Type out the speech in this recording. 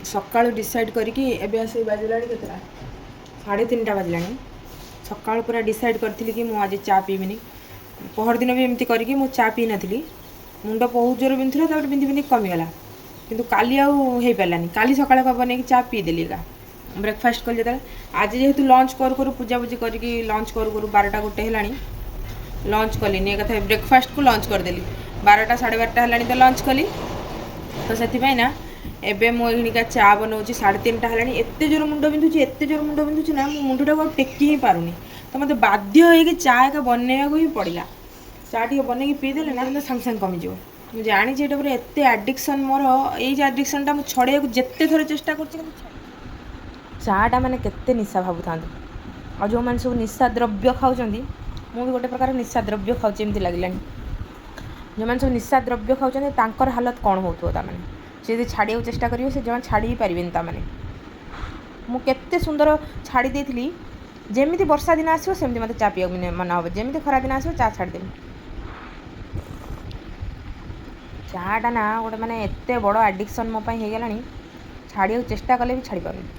ସକାଳୁ ଡିସାଇଡ଼୍ କରିକି ଏବେ ଆସିକି ବାଜିଲାଣି କେତେଟା, 3:30 ବାଜିଲାଣି। ସକାଳୁ ପୁରା ଡିସାଇଡ଼୍ କରିଥିଲି କି ମୁଁ ଆଜି ଚା ପିଇବିନି। ପହରଦିନ ବି ଏମିତି କରିକି ମୁଁ ଚା ପିଇନଥିଲି, ମୁଣ୍ଡ ବହୁତ ଜୋର ବିନ୍ଧୁଥିଲା, ତାପରେ ବିନ୍ଧି ବିନ୍ଧି କମିଗଲା। କିନ୍ତୁ କାଲି ଆଉ ହେଇପାରିଲାନି। କାଲି ସକାଳେ ବନେଇକି ଚା ପିଇଦେଲି ଏକା, ବ୍ରେକଫାଷ୍ଟ କଲି ଯେତେବେଳେ। ଆଜି ଯେହେତୁ ଲଞ୍ଚ କରୁ କରୁ, ପୂଜାପୂଜି କରିକି ଲଞ୍ଚ କରୁ କରୁ 12ଟା 1 ହେଲାଣି, ଲଞ୍ଚ କଲିନି, ଏକାଥରେ ବ୍ରେକଫାଷ୍ଟକୁ ଲଞ୍ଚ କରିଦେଲି। 12ଟା 12:30 ହେଲାଣି ତ ଲଞ୍ଚ କଲି। ତ ସେଥିପାଇଁ ନା ଏବେ ମୁଁ ଏଇଖିଣିକା ଚା ବନଉଛି। 3:30 ହେଲାଣି, ଏତେ ଜୋର ମୁଣ୍ଡ ବିନ୍ଧୁଛି, ଏତେ ଜୋର ମୁଣ୍ଡ ବିନ୍ଧୁଛି ନା ମୁଁ ମୁଣ୍ଡଟାକୁ ଆଉ ଟେକି ହିଁ ପାରୁନି। ତ ମୋତେ ବାଧ୍ୟ ହେଇକି ଚା ଏକା ବନେଇବାକୁ ହିଁ ପଡ଼ିଲା। ଚା ଟିକେ ବନେଇକି ପିଇଦେଲେ ନା ସାଙ୍ଗେ ସାଙ୍ଗେ କମିଯିବ। ମୁଁ ଜାଣିଛି ଏଇଟା ପୁରା ଏତେ ଆଡ଼ିକ୍ସନ୍ ମୋର, ଏଇ ଯେ ଆଡ଼ିକ୍ସନ୍ଟା ମୁଁ ଛଡ଼େଇବାକୁ ଯେତେ ଥର ଚେଷ୍ଟା କରୁଛି, କିନ୍ତୁ ଚାଟା ମାନେ କେତେ ନିଶା ଭାବୁଥାନ୍ତୁ। ଆଉ ଯେଉଁମାନେ ସବୁ ନିଶା ଦ୍ରବ୍ୟ ଖାଉଛନ୍ତି, ମୁଁ ବି ଗୋଟେ ପ୍ରକାର ନିଶା ଦ୍ରବ୍ୟ ଖାଉଛି ଏମିତି ଲାଗିଲାଣି। ଯେଉଁମାନେ ସବୁ ନିଶା ଦ୍ରବ୍ୟ ଖାଉଛନ୍ତି ତାଙ୍କର ହାଲତ କ'ଣ ହେଉଥିବ? ତାମାନେ ସେ ଯଦି ଛାଡ଼ିବାକୁ ଚେଷ୍ଟା କରିବେ, ସେ ଜମା ଛାଡ଼ି ହିଁ ପାରିବେନି। ତାମାନେ ମୁଁ କେତେ ସୁନ୍ଦର ଛାଡ଼ି ଦେଇଥିଲି। ଯେମିତି ବର୍ଷା ଦିନ ଆସିବ ସେମିତି ମୋତେ ଚା ପିଇବାକୁ ମନ ହେବ, ଯେମିତି ଖରା ଦିନ ଆସିବ ଚା ଛାଡ଼ିଦେବି। ଚାଟା ନା ଗୋଟେ ମାନେ ଏତେ ବଡ଼ ଆଡ଼ିକ୍ସନ୍ ମୋ ପାଇଁ ହେଇଗଲାଣି, ଛାଡ଼ିବାକୁ ଚେଷ୍ଟା କଲେ ବି ଛାଡ଼ି ପାରୁନି।